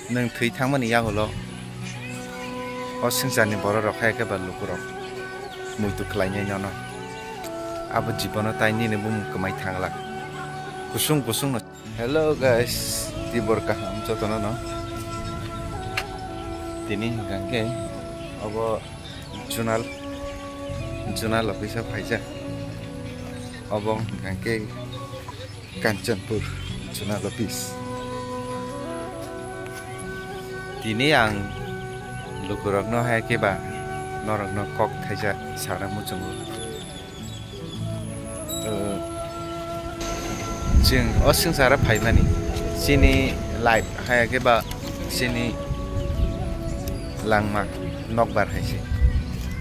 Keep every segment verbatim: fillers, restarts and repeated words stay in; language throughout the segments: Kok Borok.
Nwng thwi thangmani yagulo o swngcharni bororok hai khe ba lukurok muitu khlainai nono. Abo jibono tai nini bumung kwmai thangla. Kusung kusungno. Hello guys, tibor kaham jotono no. Tini hwnkha khe obo zonal, zonal office o phaijak. Obo hwnkha khe Kanchanpur zonal office. Tini ang lukurokno hai khe ba norokno kok thaisa sana muchungo. Chwng o swngcharo phaimani chini life hai khe ba chini langma nokbar hai se.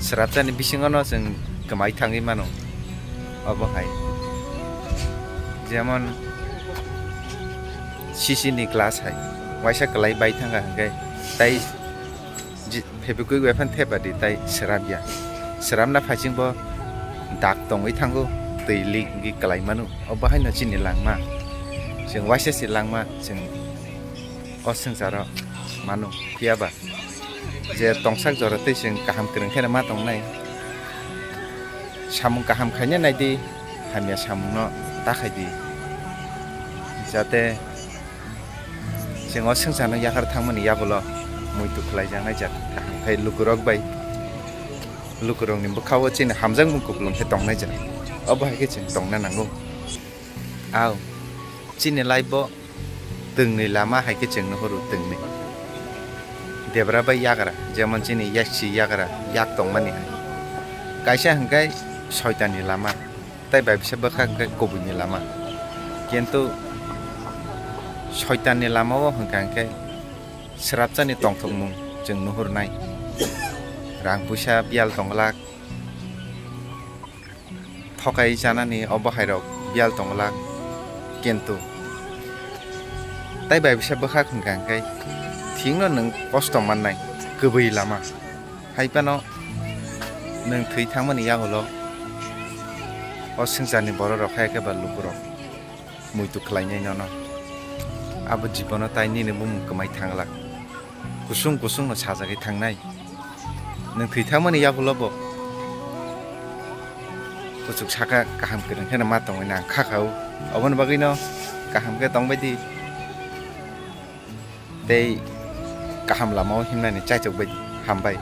Swrapsani bisingono chwng kwmai thangwi mano. Obo hai jemon C C ni class hai waisa kwlai bai thangkha hwnkhe tai Febikwik bai phano thepadi tai srapya. Srapna phaisingbo dak tongwi thango, twi leak wngwi kwlai mano. Obo haino chini langma. Chwng waisa se langma, chwng o swngcharo mano. Phiyaba je tongsak jora tei chwng kaham kwrwng kheno ma tongnai. Samung kaham khaina naidi, hamya samungno ta khaidi. Jate Chwng o swngcharno yakhar thangmani yagulo muitu khlaijaknai jak kaham khai lukurok bai lukurokni bwkhao chini hamjakmung kupulung khe tongnai jak. Obo hai khe chwng tongna nango. Au, chini life bo twngni lama hai khe chwng nuhuru twngni. Debra bai yagra, jemon chini yaksi yagra yak tongmani hai. Kaisa hwnkhe soitanni lama. Tai bai bisa bwkha hwnkhe kubuini lama. Kintu soitanni lamao hwnkha hwnkhe srapchani tongthokmung chwng nuhurnai. Rang puisa biyal tonglak, thokai chanani obo hairok biyal tonglak. Kintu tai bai bisa bwkha hwnkha hwnkhe thikno nwng kosto mannai, kubui lama. Hai phano nwng thwi thangmani yagulo o swngcharni bororok hai khe ba lukurok muitu khlainai nono. Abo jibono tai nini bumung kwmai thangla. Kusung kusungno sajagwi thangnai. Nwng thwi thangmani yagulo bo kuchuk saka kaham kwrwng kheno ma tongwi nang kha kha-o. Oboni bagwino kaham khe tongbai di. Tei kaham lamao himnani chaichok bai di. Hambai.